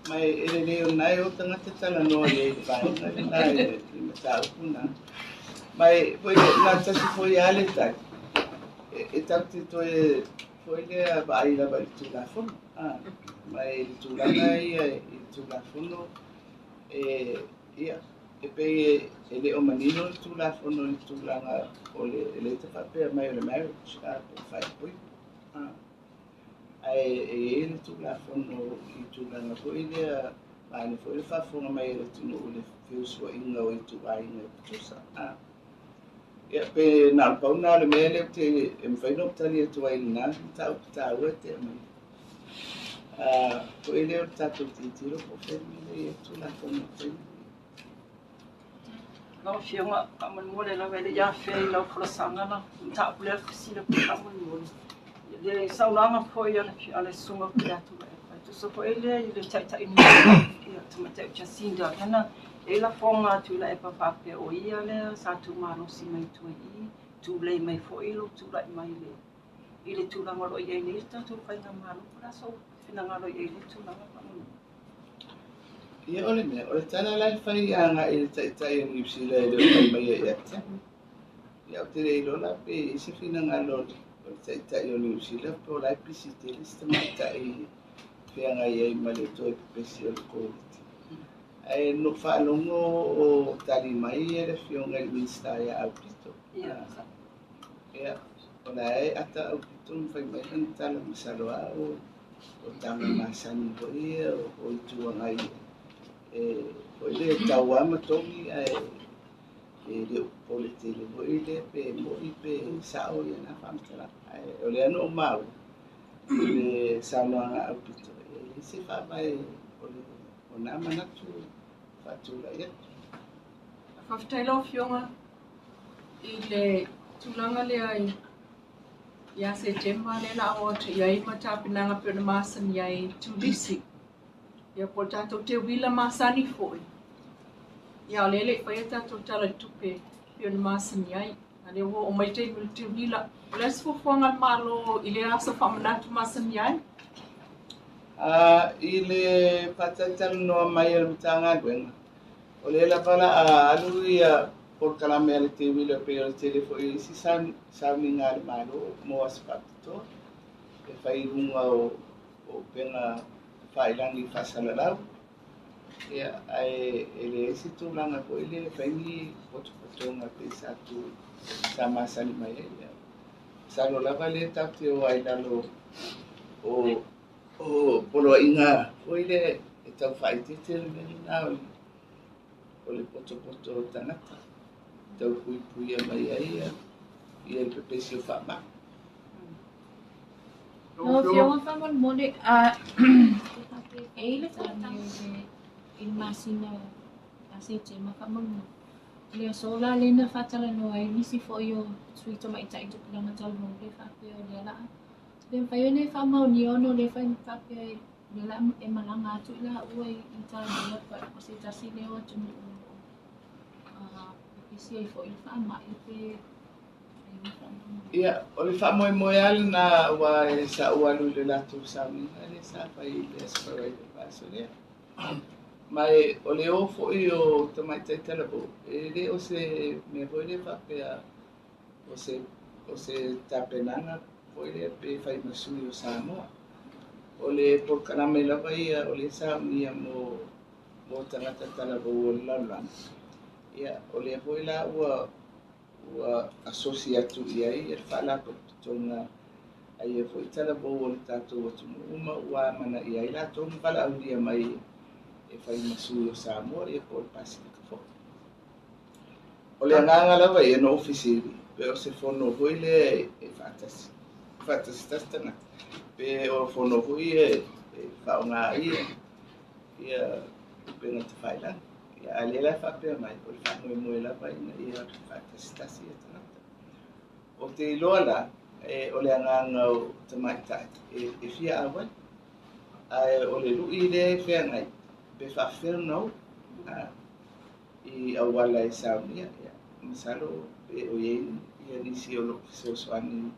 Ma e lelei o lena e o tagata talanoa i ai i le vaega lena i le mataupu lena. Ma e foi na tasi foi lava le tali, e tatou te toe foi lea vaai lava i le Tulafono. Ma i le tulaga ia i le Tulafono, e, ia, e pei e le o manino le Tulafono i le tulaga o le, e le faapea mai o le marriage, po o le faaipoipo. Ae e i ai le Tulafono i tulaga foi lea, vaeane foi le faafofoga mai a le atunuu i le feusuaiga o ituaiga e tutusa. Ia, pe na o le pau lena o le mea lea ou te e mafai ona ou tali atu ai i lena mataupu taua e tea mai. Foi lea o le tatou tilotilo po o fea le mea lea e i ai le Tulafono i le taimi lenei. Lau Afioga, faamolemole lava e le i afea i lau folasaga la mataupu lea fesili atu faamolemole. Le saunoaga foi a le susuga foi ia Tuilaepa, e tusa foi lea i le taitaiina ia tamaitai o Jacinda Ardern, e i ai lafoga a Tuilaepa faapea o ia lea sa tumalosi mai tua i i, tulei mai foi lou tulai mai i le tulaga o lo o i ai nei le tatou faigamalo. Po o le a sou finagalo i ai i le tulaga faamolemole? Ia, o le mea, o le tala la e fai agai i le taitai o Niu Sila e le o fai mai ia te au. Ia, ou te le iloa la pe i ai se finagalo o le ta'ita'i o Niu Sila po o la e pisi tele si tamaita'i feagai ai ma le toe pepesi o le Koviti. Ae na ou faalogo o tali mai le afioga i le Minisita ia Aupito. Ia, o la e ata Aupito ma fai mai lana tala masalo a o taga masani foi ia o itu agai e foi le tau a ma togi ae e le o popole tele foi le pe mo'i pe sa'o ia na faamatalaga. Ae o lea na ou maua i le saunoaga a Aupito e leai se faavae o le o nā manatu faatula'i atu. Faafetai lau Afioga i le tulaga lea i ia Setema lea la o atu i ai ma tapenaga pei ona masani ai turisi. Ia po o le tatou teuila masani foi. Ia o lea e le i faia tatou Tala i le Tupe pei ona masani ai. A lea ua oo mai taimi o le teuila. O le a se fuafuaga a le Malo i lea aso faamanatu masani ai? I le faatalatalanoa mai a le Matagaluega, o lea lava la a alu ia polokalame a le teuila pei o le tele foi o isi sauniga a le Malo mo aso faapitoa e fai i luga o upega tafailagi faasalalau. Ia, ae e leai se tulaga foi lea e fai ni potopotoga pei sa tu sa masani mai ai. Ia, masalo lava lea tatou te o ai i lalo o poloaiga foi lea e tau faaeteete le mea lena o le potopoto o tagata tau puipuia mai ai ia le pepesi o faamai. Lau Afioga faamolemole, e i ai le talosaga i le masina ia Setema faamolemole. O le aso la lea na faatalanoa ai nisi foi o sui tamaitai tupulaga talavou le faapea o lea la a le mafai ona e faamaonia ona o lea faapea lea la e malaga atu i laua i Italia o se tasi lea o atunuu o lo o pepesi ai foi le faamai pe. Ia, o le faamoemoe lava lena aua e sa ou alu i le latou sauniga lea sa fai i le Aso Faraile o le vaiaso lea. Ma e o le o foi o tamaitai talavou, e le o se mea foi lea faapea o se tapenaga foi lea pe fai ma sui o Samoa. O le polokalame lava ia o lea saunia mo tagata talavou o le lalolagi. Ia, o lea foi la ua asosi atu i ai le faalapotopotoga a ia foi talavou o le tatou atunuu ma ua amanaia ai latou ma valaaulia mai e fai ma sui o Samoa ia po o le Pasefika foi. O le agaga lava ia na ou fesili, pe o se fono foi lea e faatasi, faatasitasi tagata, pe o fono foi ia e faaaoga ai ia upega tafailagi. Ia, a lea la e faapea mai, o le faamoemoe lava ina ia faatasitasi ia tagata. O te iloa la, o le agaga o tamaitai e fia auai. Ae o le lu'i lea e feagai, pe faafefea ona o i auala e saunia. Ia, masalo pe o i ai ia nisi o lo o fesoasoani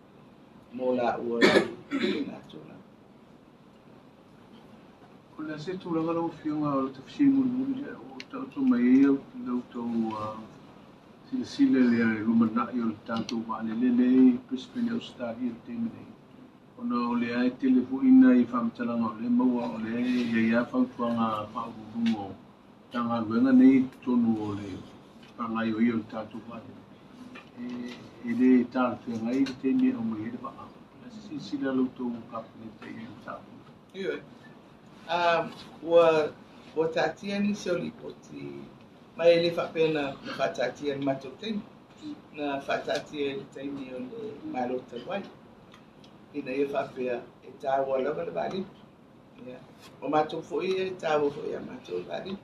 mo laua i lena tulaga. O le a se tulaga lau Afioga o le fesili mulimuli lea o taoto mai ai la outou silasila i le lumanai o le tatou vaalele lea i Brisbane, Ausetalia i le taimi nei, ona o lea e tele foi nai faamatalaga o lea maua o lea e i ai lava fautuaga faauluuluga o Matagaluega nei i totonu o le faagaoioia o le tatou vaalele e le talafeagai le taimi e aumai ai le vaa. O le a se silasila a la outou Kapeneta i ai mataupu? Ioe. Ua taatia nisi o lipoti, ma e le faapea na faataatia i le matou taimi, na faataatia i le taimi o le Malo talu ai, ina ia faapea e taua lava le vaalele. Ia, o matou foi e taua foi ia matou le vaalele.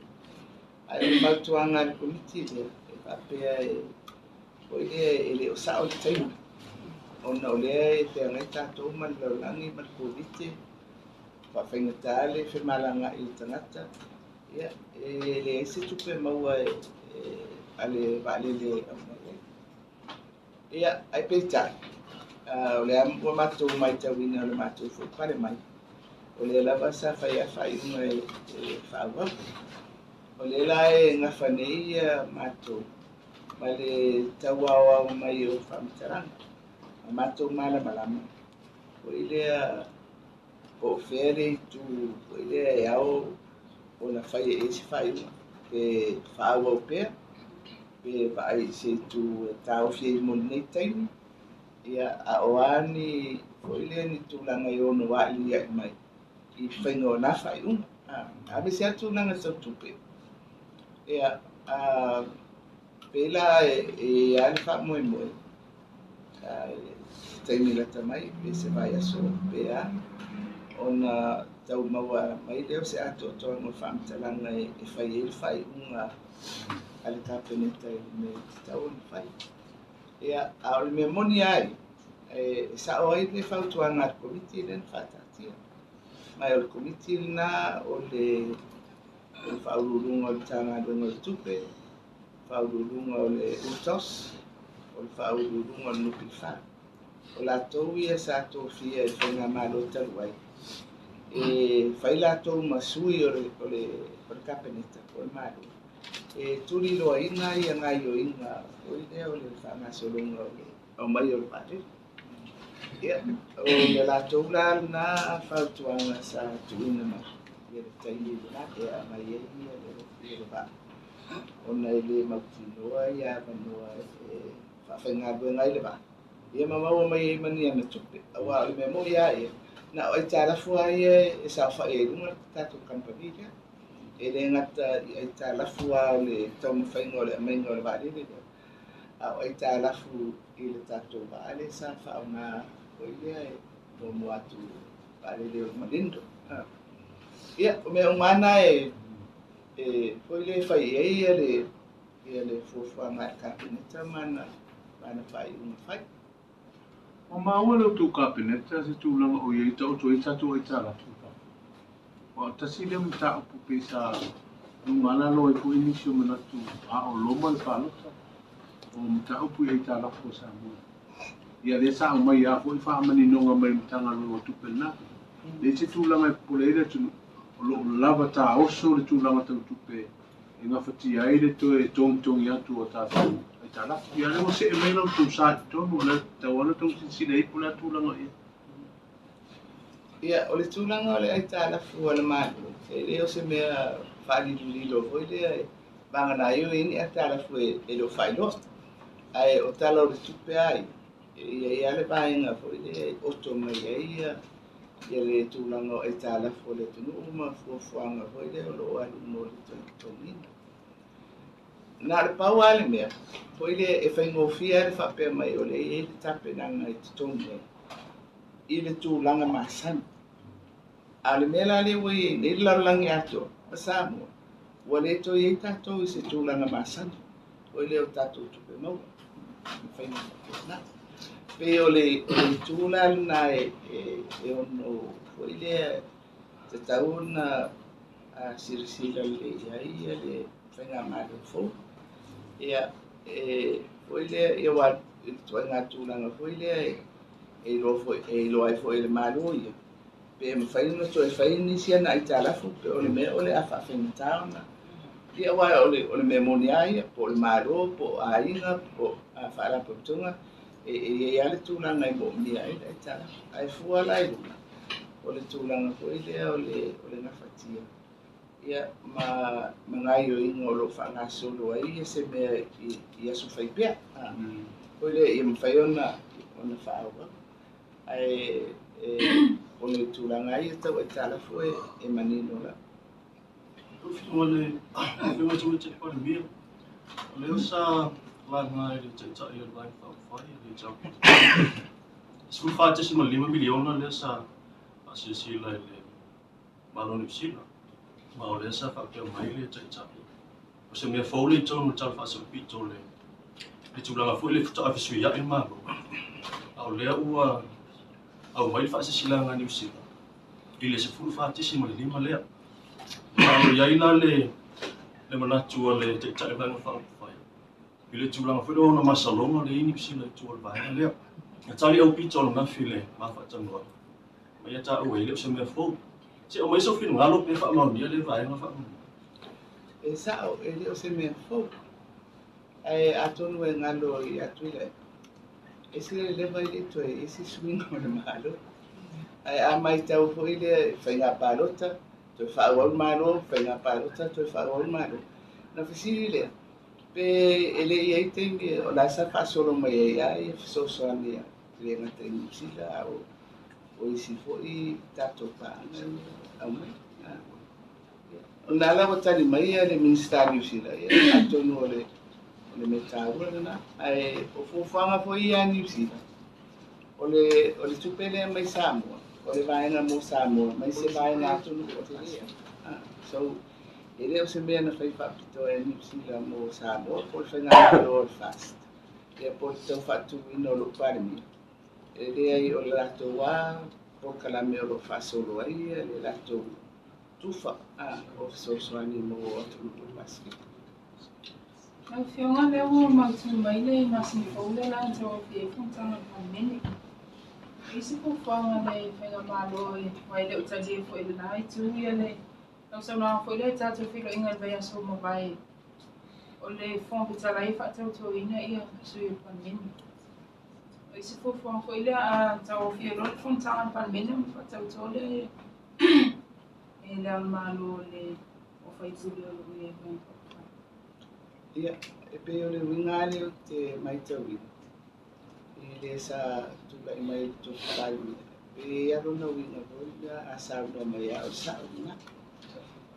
Ae o le fautuaga a le Komiti lea, e faapea e foi lea e le o sa'o le taimi, ona o lea e feagai tatou ma le lalolagi ma le Koviti, faafaigata le femalaga'i o tagata. Ia, e leai se tupe maua a le vaalele e aumai ai. Ia, ae peitai, o lea ua matou matauina o le matou foi pale mai, o lea lava sa fai a faaiuga e faaauau. O lea la e gafa nei ia matou ma le tauaoao mai o faamatalaga. Ma matou malamalama foi lea po o fea le itu foi lea e ao ona fai e se faaiuga, pe faaauau pea, pe vaai i se itu e taofi ai mo lenei taimi, ia a o a ni foi lea ni tulaga e ono aaliai mai i faiga o na faaiuga. A me se tulaga tau tupe. Ia, pe la e a le faamoemoe, taimi lata mai, pe se vaiaso, pe a, ona tau maua mai lea o se atoatoaga o faamatalaga e fai ai le faaiuga a le Kapeneta i le mea e tatau ona fai. Ia, a o le mea moni ai, e sao ai le fautuaga a le Komiti lea na faataatia. Ma o le Komiti lena o le faauluuluga o le Matagaluega o le Tupe, faauluuluga o le UTOS, o le faauluuluga o le NPF. O latou ia sa tofia e faigamalo talu ai, e fai latou ma sui o le Kapeneta po o le Malo, e tuliloaina ia gaioiga foi lea o le faagasologa o le aumai o le vaalele. Ia, o le latou la lena fautuaga sa tuuina mai ia le taimi lena e aumai ai ia le vaa, ona e le mautinoa ia avanoa e faafaigaluega ai le vaa. Ia ma maua mai ai ma ni ana tupe, aua o le mea moi lava ia, na o aitalafu lava ia e saofai ai i luga le tatou kamupani lea. E le gata i aitalafu lava o le taumafaiga o le aumaiga o le vaalele lea, a o aitalafu i le tatou vaa lea sa faaaoga foi lea e muamua atu vaalele o le Malindo. Ia, o mea uma lava na e foi lea e fai i ai ia le fuafuaga a le Kapeneta ma ana faaiuga fai. Ua maua le outou Kapeneta se tulaga o i ai taoto ai tatou aitalafu. Ua tasi lea mataupu pe sa luga lalo ai foi nisi o manatu a o loma le palota o mataupu i aitalafu o Samoa. Ia lea sa aumai lava foi faamaninoga mai le Matagaluega o Tupe lena. Le se tulaga e popole ai le atunuu, o loo lava taoso le tulaga tau tupe e gafatia ai le toe togitogi atu o tatou aitalafu. Ia lea ua see mai la outou sa i totonu, o le tatau lava ona outou silasila i ai po o le a tulaga i ai. Ia, o le tulaga o le aitalafu a le Malo, e le o se mea faalilolilo foi lea e vagana ai o i ai ni aitalafu e le o faailoa. Ae o tala o le tupe ai, e i ai lava le vaega foi lea e oto mai ai ia le tulaga o aitalafu o le atunuu ma fuafuaga foi lea o lo o alu mo le togitogiina. Na o le pau lava le mea, foi lea e faigofie le faapea mai o lea e i ai le tapenaga e totogi ai i le tulaga masani. A o le mea la lea ua i ai nei le lalolagi atoa ma Samoa, ua le toe i ai tatou i se tulaga masani, foi lea o tatou tupe maua ma faiga faapena. Pei o le itu la lena e ono foi lea tatau ona silasila lelei i ai ia le faigamalo fou. Ia, e foi lea ia aua i le ituaiga tulaga foi lea e iloa ai foi e le Malo ia, pe mafai ona toe fai nisi ana aitalafu, pe o le mea o le a faafaigata ona. Ia, aua o le mea moni lava ia, po o le Malo, po o aiga, po o faalapotopotoga, e i ai lava le tulaga e moomia ai le aitalafu. Ae fua la i luga, o le tulaga foi lea o le gafatia, ia, ma gaioiga o lo o faagasolo ai ia se mea i aso fai pea. Foi lea ia mafai ona faaauau. Ae o le tulaga ia tau aitalafu e manino lava. O le Afioga i le Tamaitai Palemia, o lea sa laga i le Taitai o le Vaega Faaupufai le HRPP. 14.5 miliona lea sa faasilasila i le Malo o Niu Sila, ma o lea sa faapea mai le Taitai. O se mea fou le i totonu o le Tala Faasolopito o le tulaga foi le faatoa fesuiai le Malo. A o lea ua aumai le faasilasilaga a Niu Sila i le 14.5 lea. Ma o i ai la le manatu a le Taitai o le Vaega Faaupufai i le tulaga foi lea ona masaloga le i Niu Sila i tua o le vaega lea. Na tali aupito o lanafi le ma faatanoaga, ma ia taua e le o se mea fou. Se aumai sou finagalo pe faamaonia le vaega faamaonia. E sao, e le o se mea fou. Ae atonu e galo ia Tuilaepa. Ese le leva e le toe i ai se suiga o le Malo. Ae a matau foi lea i faiga palota, toe faaauau le Malo, faiga palota, toe faaauau le Malo. Ona fesili lea, pe e le i ai taimi o la sa faasolo mai ai lava ia fesoasoani a e le gata i Niu Sila a o isi foi tatou paaga ia aumai. O lena la ua tali mai ia le Minisita o Niu Sila, ia atonu o le o le mea taua lena. Ae o fuafuaga foi ia a Niu Sila, o le, o le tupe lea mai Samoa, o le vaega mo Samoa, mai se vaega atunuu o le Pasefika. So, e le o se mea na fai faapitoa e Niu Sila mo Samoa po o le faigamalo o le FAST, ia po o le tau faatuina o lou Palemia. E leai o le latou lava polokalame o lo o faasolo ai le latou tufa o fesoasoani mo atunuu o le Pasefika. Lau Afioga, lea ua mautu mai le masina fou lea la na tauaofia ai fonotaga a le Palemene. E i ai se fuafuaga a le Faigamalo aua e le o talia foi e lena itu ia le lau saunoaga foi lea i tatou feiloaiga i le vaiaso ua mavae o le Fofoga Fetalai e faatautoina ia sui o le Palemene. O i se fuafuaga foi lea a tauaofia loa le fonotaga a le Palemene ona faatauto lea e le Ao o le Malo le o faipule o lo o i ai mai. Ia, e pei o le uiga lava lea ou te matauina, i le sa tulai mai i le tofi Palemia, e i ai lava lona uiga foi lea a saunoa mai lava o le sao lena.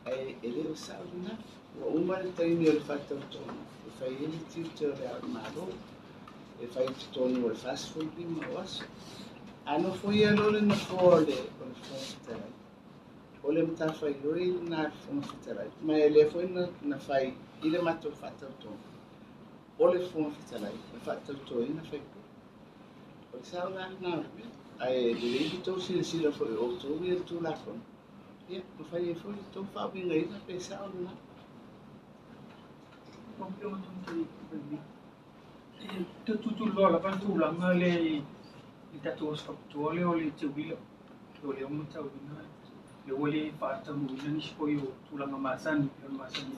Ae e le o sao lena. Ua uma le taimi o le faatautoga e fai ai le tiute o le Ao o le Malo, e fai i totonu o le 45 o aso. A nofoia loa le nofoa o le Fofoga Fetalai, o le matafaioi lena a le Fofoga Fetalai, ma e lea foi na fai i le matou faatautoga, o le Fofoga Fetalai e faatautoina faipule. O le sao la lena o le mea. Ae lelei le tou silasila foi o outou ia le Tulafono, ia ma fai ai foi le tou faauigaina pe sao lena. E tuutuuloa lava le tulaga lea i le tatou aso faapitoa lea o le teuila. O lea ua matauina lea ua le faataunuuina nisi foi o tulaga masani pei ona masani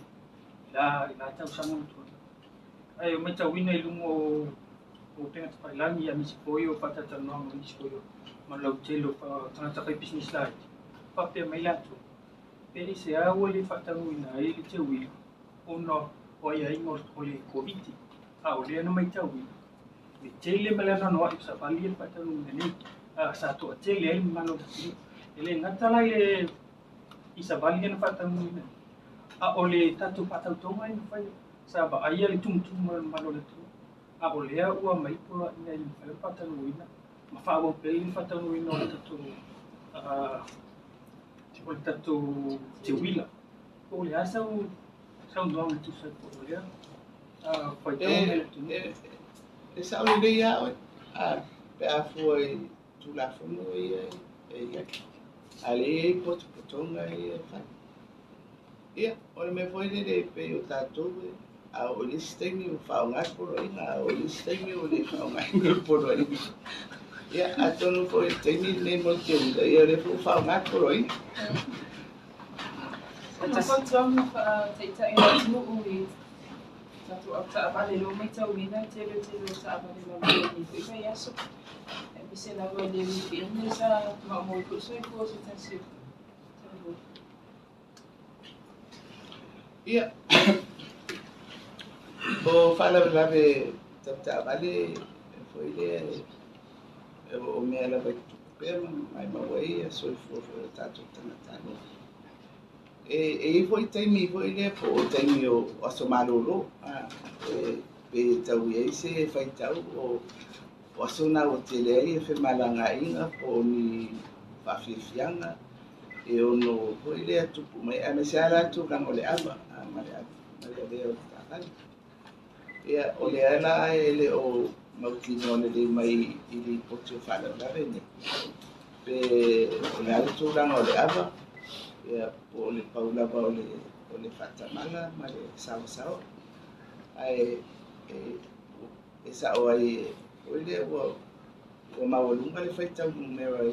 ai i la tausaga ua tuanai. Ae matauina i luga o upega tafailagi aemaise foi o faatalatalanoaga ma nisi foi o manulautele o tagata faipisinisi laiti, faapea mai latou, pe aisea ua le faataunuuina ai le teuila ona o aiaiga o le Koviti. A o lea na matauina, le tele ma le anoanoai o savali ia na faataunuuina nei, sa toatele ai le mamalu o le atunuu. E le gata la i le i savali ia na faataunuuina nei, a o le tatou faatautoga ia na fai, sa vaaia le tumutumu o le mamalu o le atunuu, a o lea ua aumai poloaiga e le mafai ona faataunuuina ma faaauau pea le faataunuuina o le tatou o le tatou teuila. Po o le a sau saunoaga e tusa ai foi o lea faitauga i le atunuu? E sao lelei lava oe, pe a fua i Tulafono ia e i ai. A lea e i ai potopotoga ia e fai. Ia, o le mea foi lele e pei o tatou e, a oo i le isi taimi ua faaaoga le poloaiga, a oo i le isi taimi ua le faaaogaina le poloaiga. Ia, atonu foi i le taimi lenei mo le teuila, ia o lea foi ua faaaoga le poloaiga. O le fautuaga faa-taitai o le atunuu i tatou avetaavale, o lea ua matauina le tele tele o taavale lalolagi foi vaiaso, aemaise lava i le weekend sa maumau ai foi le soifua o se tasi o tatou. Ia, o faalavelave tau taavale foi lea o mea lava e tutupu pea ma maumau ai ia soifua foi o tatou tagatanuu. E i ai foi taimi foi lea po o taimi o aso malolo, pe tau i ai se faitau o aso na ua tele ai femalagaaiga po o ni faafiafiaga e ono foi lea tupu mai, aemaise lava la tulaga o le ava ma le avea o le taavale. Ia, o lea la e le o mautinoa lelei mai i lipoti o faalavelave nei, pe o le a le tulaga o le ava, ia, po o le pau lava o le faatamala ma le saoasaoa. Ae e sao ai foi lea ua maualuga le faitau numera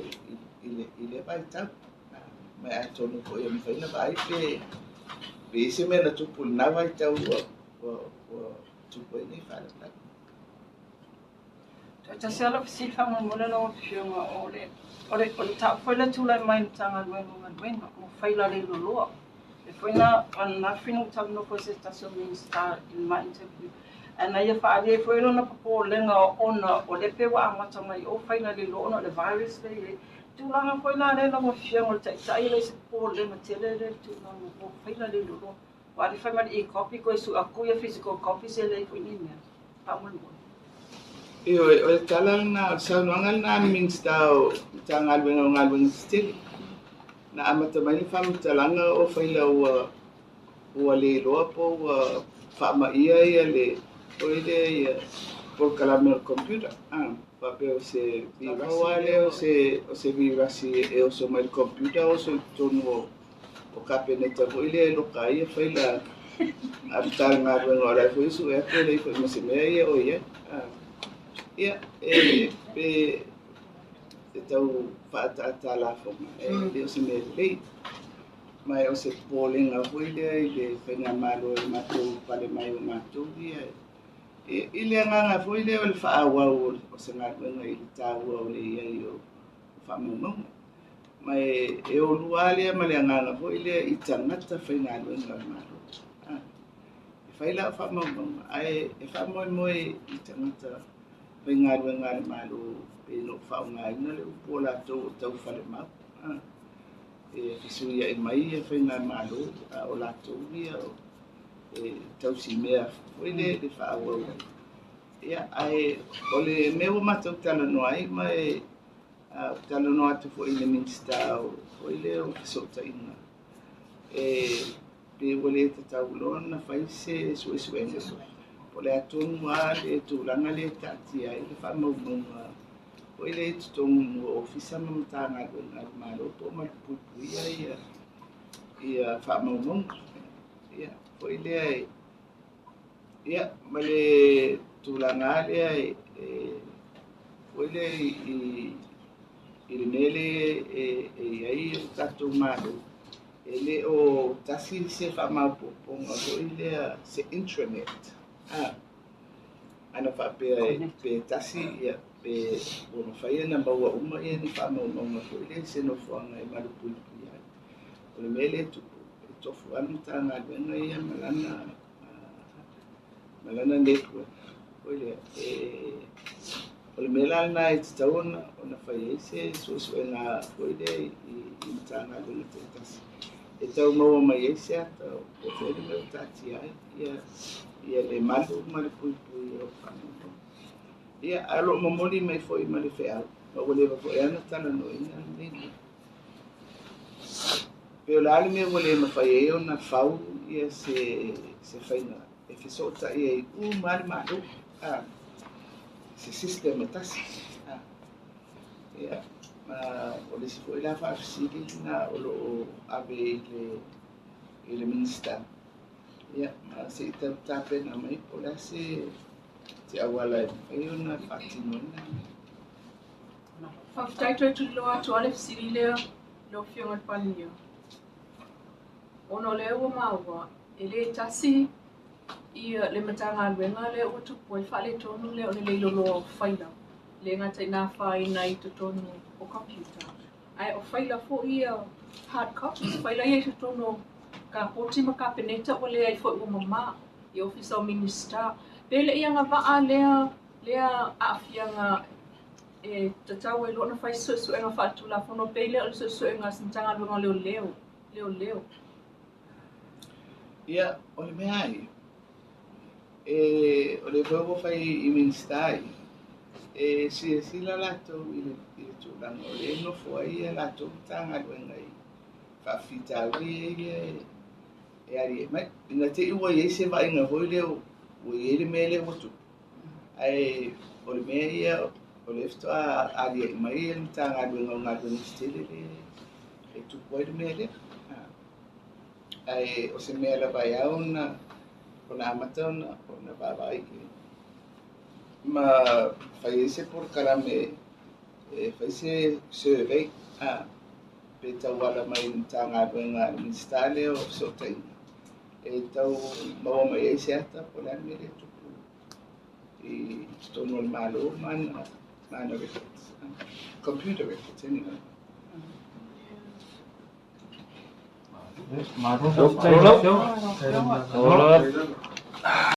i lea vaitau. Ma atonu foi e mafai ona vaai pe i ai se mea na tupu i lena vaitau ua tupu ai nei faalavelave. Toe tasi lava lau fesili faamolemole lau Afioga, o le o le mataupu foi lea e tulai mai i le Matagaluega o Galuega mo faila leiloloa. E foi na ananafi na ou talanoa foi i se tasi o Minisita i le ma interview, ae na ia faaalia ai foi lona popolega ona o lea pei ua amata mai o faila leiloa ona o le virus lea e i ai. Tulaga foi la lea lau Afioga o le Taitai, e le o se popolega tele lea i le tulaga o faila leiloloa. Aua a le fai ma le e-copy toe sue atu ia physical copies e leai foi ni mea. Faamolemole. Ioe, o le tala lena, o le saunoaga lena a le Minisita o Matagaluega o Galuega Tetele. Na amata mai le faamatalaga o faila ua le iloa po ua faamaia ia le foi lea ia polokalame o le computer. Ah, faapea o se virasi lea o se virasi e oso mai le computer oso i totonu o kapeneta foi lea e loka ai ia faila a Matagaluega o la e foi sue atu e leai foi ma se mea ia o i ai. Ah. Ia, e pe e tau faaataataa lafoga, e le o se mea lelei. Ma e o se popolega foi lea i le faigamalo e matou pale mai o matou ia. I le agaga foi lea o le faaauau o se galuega i le taua o le i ai o faamaumauga. Ma e olua lea ma le agaga foi lea i tagata faigaluega o le Malo. Ah. E fai lau faamaumauga, ae e faamoemoe i tagata faigaluega a le Malo pe no faaaogaina le upu o latou o taufalemau. Ah. E fesuiai mai ia faigamalo, a o latou ia e tausimea foi le faaauau ai. Ia, ae o le mea ua matou talanoa ai, ma e talanoa atu foi i le Minisita foi lea o Fesootaiga, e pe ua le tatau loa ona fai se suesuega po o le a tonu lava le tulaga lea e taatia ai le faamaumauga foi lea i totonu o ofisa ma Matagaluega a le Malo po o malupuipuia ia faamaumauga. Ia, foi lea ia, ma le tulaga lea e foi lea i le mea lea e i ai le tatou Malo, e le o tasi se faamaopoopoga foi lea se intranet. Ah, ana faapea pe tasi ia pe ua mafai ona maua uma ia ni faamaumauga foi lea i se nofoaga e malupuipuia ai. O le mea lea e tupu, e tofu lava le Matagaluega ia ma lana network foi lea. O le mea la lena e tatau ona fai ai se suesuega foi lea i Matagaluega taitasi e tau maua mai ai se ata o fea le mea o taatia ai ia le malu ma le puipui o faamaumauga. Ia, ae o lo o momoli mai foi ma le feau, ma ua leva foi lava ona talanoaina lenei mea. Pe o le a le mea ua le mafai ai ona fau ia se faiga e fesootai ai uma le Malo, ah, se system e tasi. Ah. Ia, ma o le isi foi la faafesili lena o lo o ave i le Minisita. Ia, ma se i tapena mai po o le a se auala e mafai ona faatinoina. Faafetai toe tuliloa atu lava le fesili lea lau Afioga i le Palemia. Ona o lea ua maua, e le tasi ia le Matagaluega lea ua tupu ai faaletonu lea o le leiloloa o faila, le gata i na afaina i totonu o computer, ae o faila foi ia hard copies, faila ia i totonu o kapoti ma kapeneta ua leai foi ua mamā i ofisa o Minisita. Pe le i agavaa lea aafiaga e tatau ai loa ona fai se suesuega faaletulafono pe le o le suesuega a se Matagaluega o Leoleo. Ia, o le mea ai, e, o le foi ua fai i Minisita ai, e silasila latou i le tulaga o le nofo ai ia latou Matagaluega i faafitauli ia e aliae mai. Ina te i ua i ai se vaaiga foi lea ua i ai le mea lea ua tupu, ae o le mea ia o lea faatoa aliae mai le Matagaluega o Galuega Tetele le e tupu ai le mea lea. Ae o se mea lava e ao ona amata ona vaavaai i ai. Ma fai ai se polokalame e fai se survey, pe tauala mai le Matagaluega a le Minisita lea o Fesootaiga e tau maua mai ai se ata po o le a le mea lea e tupu i totonu o le Malo ma ana records, computer records anyway. Malo faafetai i lau Afioga.